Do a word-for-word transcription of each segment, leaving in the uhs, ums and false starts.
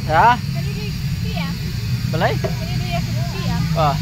Ha? Balei? Ah. Ah.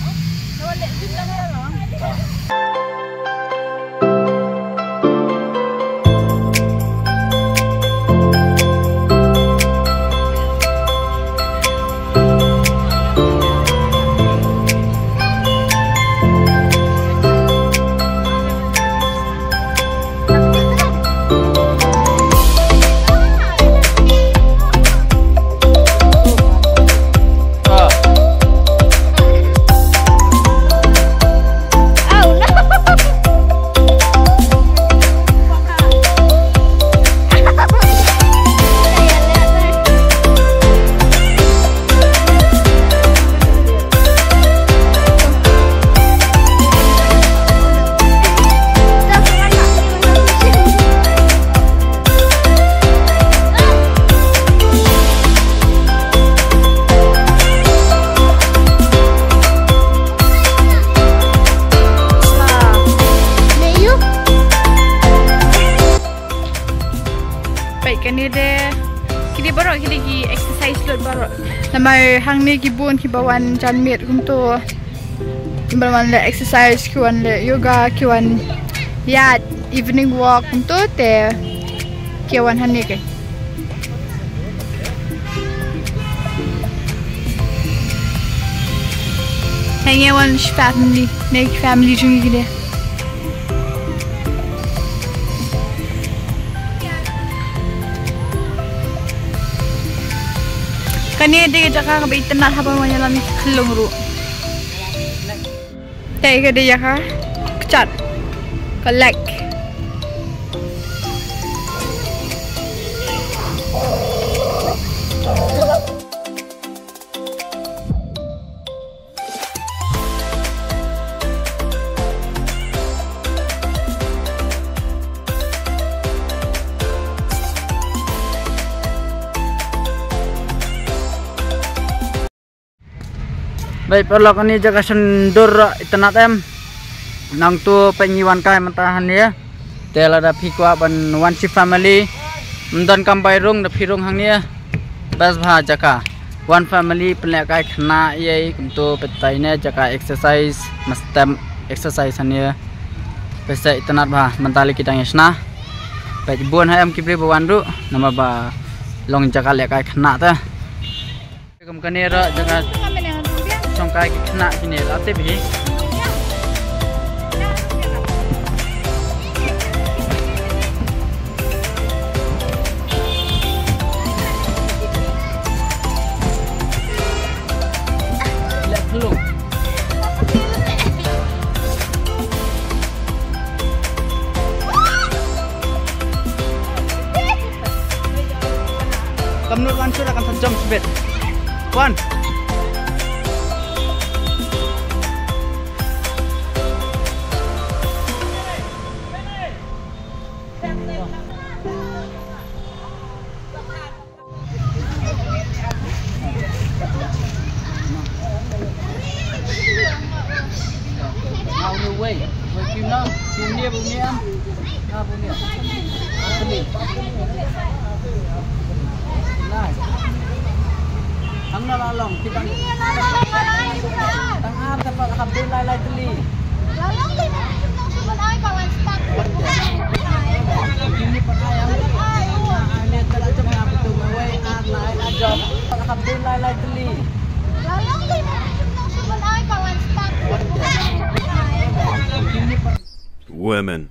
Peit kane de, kine baroh kine ki exercise lut baroh. Namar hangne ki bun kiba wan janmiet kumto. Kiba wan leh exercise, ki wan leh yoga, ki wan ïaid evening walk kumto te ki wan hangne ke. Hangne wan family, ne family jong ngi kine. Kane dei ka jaka kaba itynnad haba wan ïalam ïa ki khyllung ruh. Te ka dei ïa ka kjat, ka lake. Beit paralok, kane jaka shnong dur itynnad em. Nangtu peit ngi wan kai mynta hangne. Te lada phi kwah ban wan shi family, ym don kam bai rung, da phi rung hangne. Best bha jaka. Wan family pynlehkai khynnah ei ei kumto, peit tai ne jaka exercise, mastep exercise hangne. Peit sa itynnad bha, mynta lei ki dang ïa shna. Peit bun ha em ki briew ba wan ruh, namar ba long jaka lehkai khynnah te. Kum kane ruh jaka shong kai ki khynnah kine, la tip hi. Kam nud wan shuh, kan sa jump shibit. Wan. Tang ar te pat hap dei lai lai tylli. Women.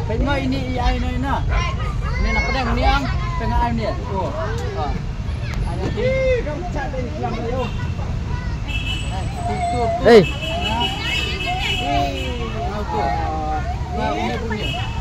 Peit mo ini i ai no ina. Ni na pedang ni ang tengah ai ni. Oh. Ah. Ai ni. Ai, tu, tu, tu. Hei. Ai, tu. Wah, ini punya.